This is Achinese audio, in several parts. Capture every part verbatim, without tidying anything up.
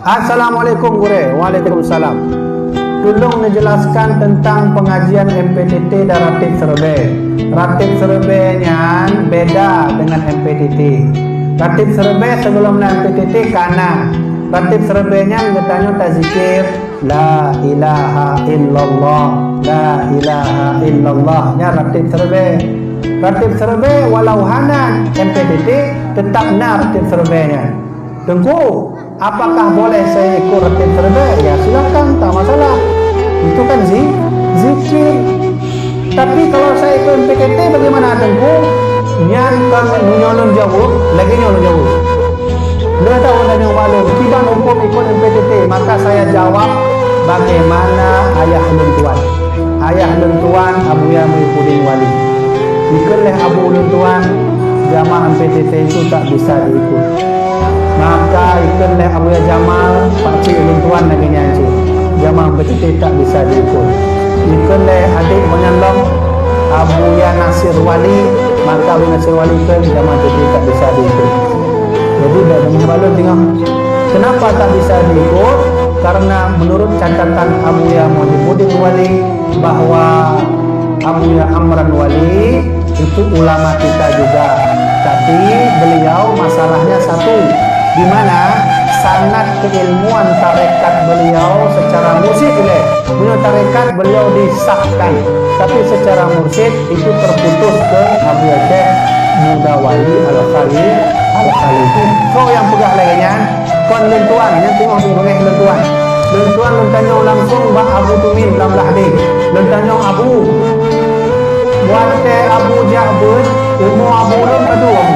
Assalamualaikum, Gurèe. Waalaikumsalam. Tulông neujelaskan teuntang peungajian M P T T dan Ratib Seureubèe. Ratib Seureubèe nyan beda deungon M P T T. Ratib Seureubèe sigohlom na M P T T ka na. Ratib Seureubèe nyan geutanyoe tazikir, "La ilaha illallah, la ilaha illallah." Nyan Ratib Seureubèe. Ratib Seureubèe walau hana M P T T, teutap na Ratib Seureubèe nyan. Teungku, apakah boleh saya ikut Ratib Seureubèe? Ya, silakan, tak masalah. Itu kan zi-, zikir. Tapi kalau saya ikut M P T T, bagaimana, Teungku? Nyan kan meunyoe lôn jaweueb, lagèe nyoe lôn jaweueb. Lôn tahu tanyong bak lôn, kiban huköm ikut M P T T, maka saya jawab, bagaimana ayah lôn tuan. Ayah lôn tuan Abuya Muhibbuddin Wali. Ikheun lé abu lôn tuan, jamaah M P T T itu tak bisa diikut. Maka ikheun lé Abuya Jamal, pakcik lôn tuan lagèe nyan cit, jamaah M P T T tak bisa diikut. Ikheun lé adék gobnyan lom, Abuya Nasir Wali, maka Abuya Nasir Wali ikheun jamaah M P T T tak bisa diikut. Jadi, bèk beungèh bak lôn teungoh. Kenapa tak bisa diikut? Karena menurut catatan Abuya Muhibbuddin Wali, bahwa Abuya Amran Wali itu ulama kita juga. Tapi beliau masalahnya satu, di mana sanad keilmuan tarekat beliau secara mursyid ilèe. Meunyoe tarekat beliau disahkan, tapi secara mursyid itu terputus ke Abuya Syekh Muda Wali Al-Khali-, Al-Khalifi. Soe nyang peugah lagèe nyan? Kon lôn tuan, nyang teungoh beungèh lôn tuan. Lôn tuan lôn tanyong langsung bak Abu Tumin lam Lahde. Lôn tanyong, "Abu, watèe Abu jak beuet, umu Abu lôn padum?"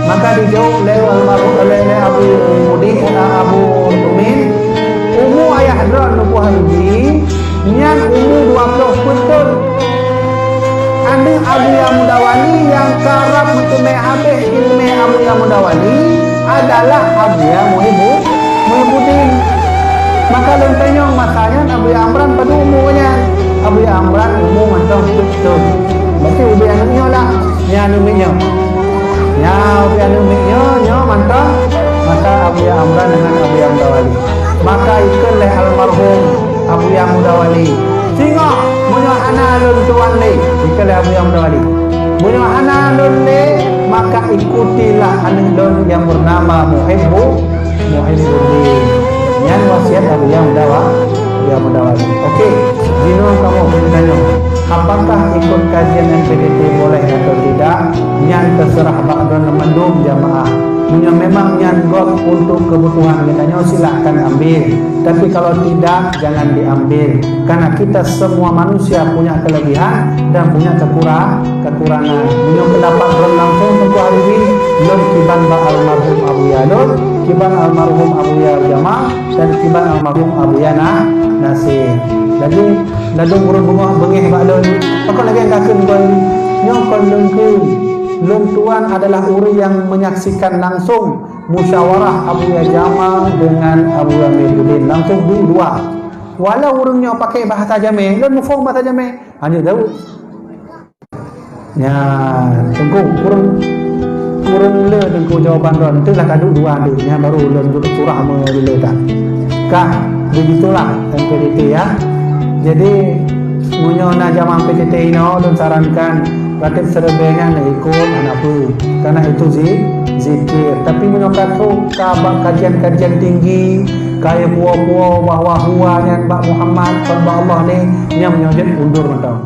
Maka dijaweueb lé almarhum, lé, lé Abu Mudi, Abu Tumin, "Umu ayah droeneuh Teungku Habibi, nyan umu dua ploh peuet thon." Aneuk Abuya Muda Wali nyang karab meuteumèe habéh ileumèe Abuya Muda Wali adalah Abuya Muhibu-, Muhibuddin. Maka lôn tanyong masa nyan Abuya Amran padum umu nyan? Abuya Amran umu mantong peuet thon. Berarti ubé aneuk nyoe lah, nyan aneuk miet nyoe. Nyan ubé aneuk miet nyoe, nyoe mantong masa Abuya Amran deungon Abuya Muda Wali. Maka ikheun lé almarhum Abuya Muda Wali, "Singoh, meunyoe hana lôn tuan lé," ikheun lé Abuya Muda Wali, "meunyoe hana lôn lé, maka ikutilah aneuk lôn nyang beunama Muhibbu-, Muhibbuddin." Nyan wasiat Abuya Muda Wa-, Abuya Muda Wali. Oke, jinoe kamoe beutanyong, apakah ikut kajian M P T T boleh atau tidak? Nyan teuseurah bak droeneuh mandum jamaah. Meunyoe memang nyan gob untuk kebutuhan geutanyoe, silahkan ambil. Tapi kalau tidak, jangan diambil. Karena kita semua manusia punya kelebihan dan punya kekura-, kekurangan. Meunyoe pendapat lôn langsung, Teungku Habibi, lôn kiban bak almarhum Abuya lôn, kiban almarhum Abuya Jamal, dan kiban almarhum Abuya Na-, Nasir. Jadi, ladôm ureueng beungèh, beungèh bak lôn, pakon lagèe kakheun kon, nyoe kon lôn kheun. Lôn tuan adalah ureueng nyang menyaksikan langsung musyawarah Abuya Jamal dengan Abuya Muhibbuddin langsung dua-dua. Walau ureueng nyoe pakai bahasa Jamé, lôn muphom bahasa Jamé, hana jaweueb. Nyan, Teungku, kureueng, kureueng le Teungku jawaban droen. Entahlah ka duek dua deh, nyan baru lôn duek surah meulilé dah. Kah, begitulah M P T T ya. Jadi, meunyoe na jamaah M P T T inoe, lôn sarankan Ratib Seureubèe nyan ikut, hana peue. Karena itu zi-, zikir. Tapi meunyoe ka trok ka bak kajian-kajian tinggi, kaya puwoe-puwoe bahwa huwa nyan bak Muhammad, kon bak Allah nyan, nyan meunyoe jeuet undur mantong.